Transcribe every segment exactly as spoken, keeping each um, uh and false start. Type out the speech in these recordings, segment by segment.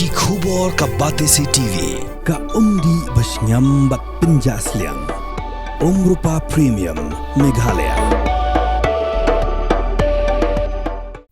Ki khubor ka Batesi T V, ka umdih ba shngiam bad pynjah sliang. Umrupa Premium, Meghalaya.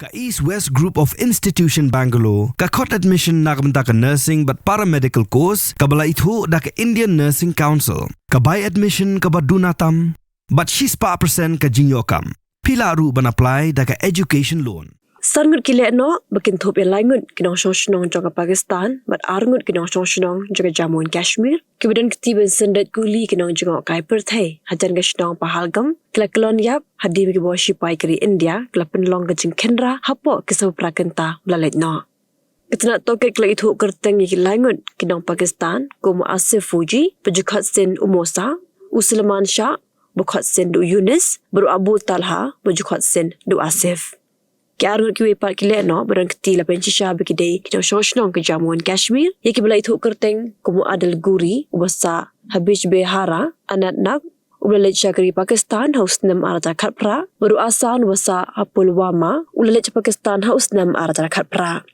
Ka East West Group of Institution Bangalore, ka khot admission na ka bynta ka nursing bad paramedical course, kaba la ithuh da ka Indian Nursing Council. Ka bai admission kaba duna tam, bad shispah percent ka jingïoh kam. Phi lah ruh ban apply da ka education loan. San ngut ki lehnoh ba kin thup ïa lai ngut ki nongshong shnong jong ka Pakistan bad ar ngut ki nongshong shnong jong ka Jammu and Kashmir, kiba don kti ban sendot kuli ki nongjngohkai pyrthei hajan ka shnong Pahalgam, ki la kyllon ïap hadien ba ki bor shipai ka ri India ki la pynlong ka jingkhynra hapoh ki sawpra kynta ba la leit noh. Ka tnat tohkit ka la ithuh kyrteng ïa ki lai ngut ki nong Pakistan, kum u Asif Fuji, ba ju khot sien u Musa, u Sulaiman Shah, ba khot sien da u Yunus, bad u Abu Talha, ba ju khot sien da u Asif. Ki ar ngut kiwei pat ki lehnoh ba don kti la pynshisha ba ki dei ki nongshong shnong ka Jammu and Kashmir, ïa kiba la ithuh kyrteng kum u Adil Guri, uba sah ha Bijbehara, Anantnag, uba la leit sha ka ri Pakistan ha u snem ar hajar khatphra, bad u Ahsan, uba sah ha Pulwama, u la leit sha Pakistan ha u snem ar hajar khatphra.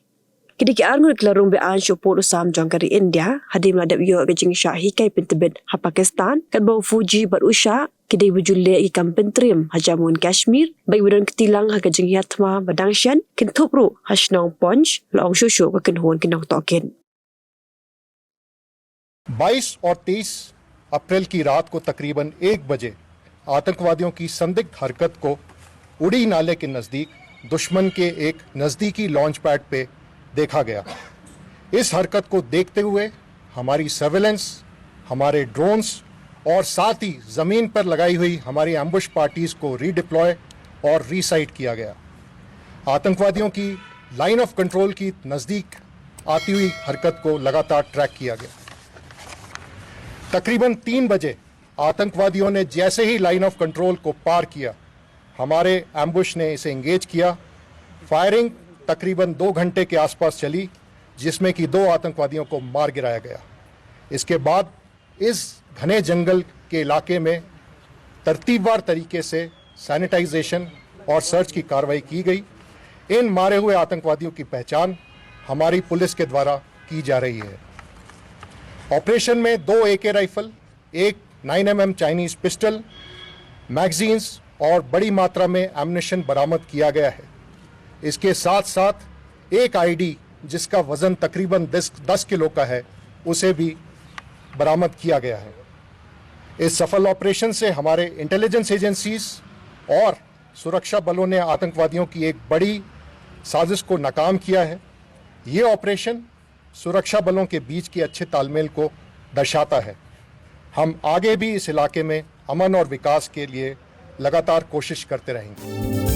Ki dei ki ar ngut ki la rung be-aiñ sha u pud u sam jong ka ri India hadien ba la dep ïoh ka jingshah hikai pyntbit ha Pakistan, katba u Fuji bad u Shah ki dei ba ju leh ïa ki kam pyntriem ha Jammu and Kashmir, bad kiba don kti lang ha ka jinghiar thma ba dang shen kin thup ruh ha shnong Poonch, la ong shuh shuh ka kynhun ki nongtohkit. बाईस और तेईस अप्रैल की रात को तकरीबन एक बजे आतंकवादियों की संदिग्ध हरकत को उड़ी नाले के नज़दीक दुश्मन के एक नज़दीकी लॉन्च पैड पे देखा गया। इस हरकत को देखते हुए हमारी सर्विलेंस, हमारे ड्रोन्स और साथ ही ज़मीन पर लगाई हुई हमारी एम्बुश पार्टीज को रीडिप्लॉय और रीसाइट किया गया। आतंकवादियों की लाइन ऑफ कंट्रोल की नज़दीक आती हुई हरकत को लगातार ट्रैक किया गया। तकरीबन तीन बजे आतंकवादियों ने जैसे ही लाइन ऑफ कंट्रोल को पार किया, हमारे एम्बुश ने इसे एंगेज किया। फायरिंग तकरीबन दो घंटे के आसपास चली, जिसमें कि दो आतंकवादियों को मार गिराया गया। इसके बाद इस घने जंगल के इलाके में तरतीबवार तरीके से सैनिटाइजेशन और सर्च की कार्रवाई की गई। इन मारे हुए आतंकवादियों की पहचान हमारी पुलिस के द्वारा की जा रही है। ऑपरेशन में दो एके राइफल, एक नाइन एमएम चाइनीज पिस्टल, मैगजीन्स और बड़ी मात्रा में एमनेशन बरामद किया गया है। इसके साथ साथ एक आईडी, जिसका वजन तकरीबन दस, दस किलो का है, उसे भी बरामद किया गया है। इस सफल ऑपरेशन से हमारे इंटेलिजेंस एजेंसीज और सुरक्षा बलों ने आतंकवादियों की एक बड़ी साजिश को नाकाम किया है। ये ऑपरेशन सुरक्षा बलों के बीच के अच्छे तालमेल को दर्शाता है। हम आगे भी इस इलाके में अमन और विकास के लिए लगातार कोशिश करते रहेंगे।